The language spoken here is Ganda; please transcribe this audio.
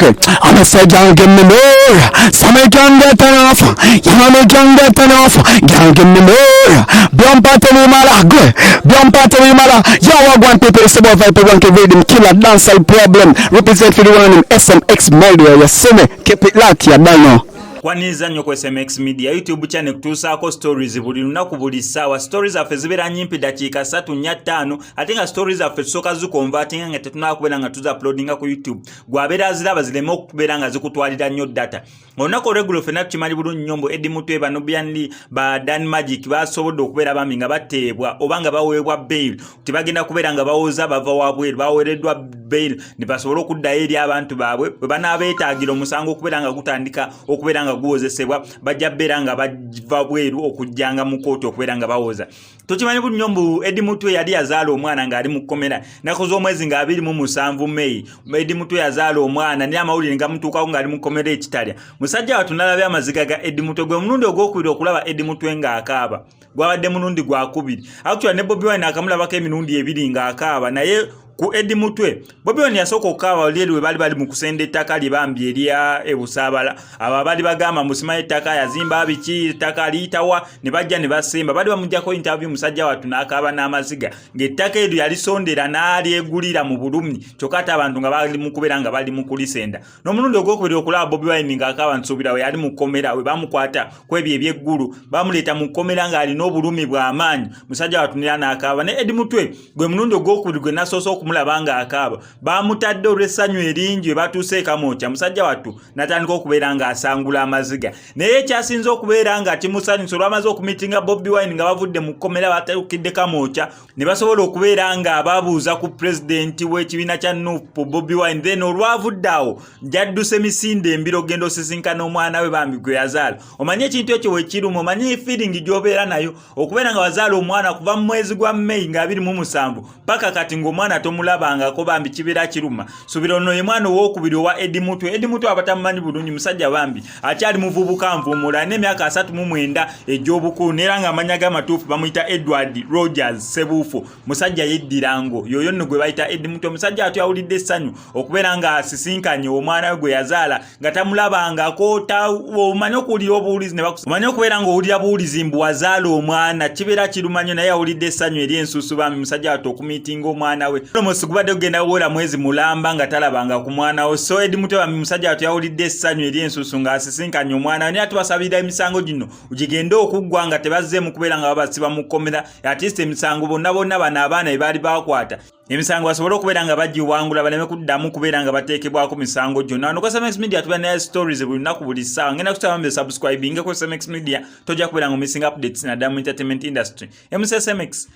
Okay, I'ma say, girl, give me more. So me can get enough. You know me can get enough. Girl, give me more. Bumper to me mala, go. Bumper to me mala. Yo, I want people to say about Viper Ranky Rhythm Killer Dancehall Problem. Represent for the one of them SMX Media. You see me? Keep it locked, you don't know. Kwaniriza nnyo ku SMX Media YouTube channel, kutuusaako stories buli lunaku, buli ssaawa. Stories zaffe zibeera nyimpi, dakiika 3, 4, 5, ate nga stories zaffe tusooka ziconvertinga nga tetunaba kubeera nga tuza uploadinga ku YouTube. Gwabeera aziraba zireme okubeera nga zikutwalira nnyo data. Olunaku olweggulo ffenna tukimanyi bulungi nnyo mbu Eddie Mutwe, ba Nubian Li, ba Dan Magic basobodde okubeera bambi nga bateebwa oba nga baweebwa bail. Tebagenda kubeera nga bawoza bava wabweru, baweereddwa bail ne basobole okuddayo eri abantu baabwe. Bwe banaabeetaagira omusango okubeera nga gutandika okubeera nga guwozesebwa, bajja beera nga bava bweru okujjanga mu kooti okubeera nga bawoza. Tukimanyi bulungi nnyo mbu Eddie Mutwe yali yazaala omwana ng'ali mu kkomera. Nnaku z'omwezi nga 27 May, Eddie Mutwe yazaala omwana, naye amawulire nga mutuukako ng'ali mu kkomera ekitalya. Musajja wattu nalabye amaziga ga Eddie Mutwe. Gwe mulundi ogwokubiri okulaba Eddie Mutwe ng'akaaba, gwabadde mulundi gwakubiri. Actually, ne Bobi Wine akamulabako emirundi ebiri ng'akaaba, naye ku Eddie Mutwe, Bobi Wine yasooka okukaaba oli we baali bali mu kusenda ettaka lye bambi erya ebusaabala. Abo abaali bagamba musimayo ettaka yazimba biki, ettaka liyitawa, ne bajja ne basemba, baali bamugjako interview. Musajja wattu n'akaaba n'amaziga ng'ettaka eryo yalisondera n'alyegulira mu bulumi, kyokka ate abantu nga bali mu kubeera nga bali mu kulisenda. N'omulundi ogwokubiri okulaba Bobi Wine ng'akaaba, nsuubira we yali mu kkomera we bamukwata ku ebyo eby'eggulu, bamuleeta mu kkomera ng'alina obulumi bw'amaanyi. Musajja wattu nera n'akaaba. Ne Eddie Mutwe gwe mulundi ogwokubiri gwe nasoose okumulaba ng'akaaba. Bamutadde olw'essanyu eringi we batuuse ekamwokya, musajja wattu n'atandika okubeera ng'asangula amaziga. Naye ekyasinze okubeera nga kimusanyusa, olwamaze okumitinga Bobi Wine nga bavudde mu kkomera, batuukidde Kamwokya ne basobola okubeera nga babuuza ku pulezidenti w'ekibiina kya NUP, Bobi Wine. Then olwavudde awo jadduse misinde embiro ogenda osisinkana omwana we bambi gwe yazaala. Omanye ekintu ekyo wekiruma, omanye feeling gy'obeera nayo okubeera nga wazaala omwana kuva mu mwezi gwa May nga 27 paka kati ng'omwana tomulabangako, bambi kibeera kiruma. Subira ono ye mwana owokubiri owa Eddie Mutwe. Eddie Mutwe abatamumanyi bulungi, musajja bambi akyali muvubuka nvumula, alina emyaka 39 egy'obukulu, neera ng'amanya g'amatuufu bamuyita Edward Rogers Sebuufu. Musajja yeddirango yoyo nno gwe bayita Eddie Mutwe. Musajja ate awulidde essanyu okubeera ng'asisinkanye omwana we gwe yazaala nga tamulabangako. Omanye okuwulira obuwulizi, omanye okubeera ng'owulira buwulizi mbu wazaala omwana, kibeera kiruma nnyo. Naye awulidde essanyu ery'ensusu bambi musajja wate okumiitinga omwana we. Almost gubadde kugenda kuwera mwezi mulamba nga talabanga ku mwana we. So Eddie Mutwe bambi musajja wate yawulidde essanyu ery'ensusu ng'asisinkanye omwana we. Naye tubasabira emisango gino gigende okuggwa nga tebazzeemu kubeera nga babasiba mu kkomera. At least emisango bonna bonna bano abaana be baali bakwata emisango basobole okubeera nga bagiwangula, baleme kuddamu kubeera nga bateekebwako misango gyonna. Wano ku SMX Media tuba naye stories buli lunaku, buli ssaawa. Ngenda kusaba mbe subscribing ku SMX Media, tojja kubeera nga missing updates naddala mu entertainment industry. MCSMX.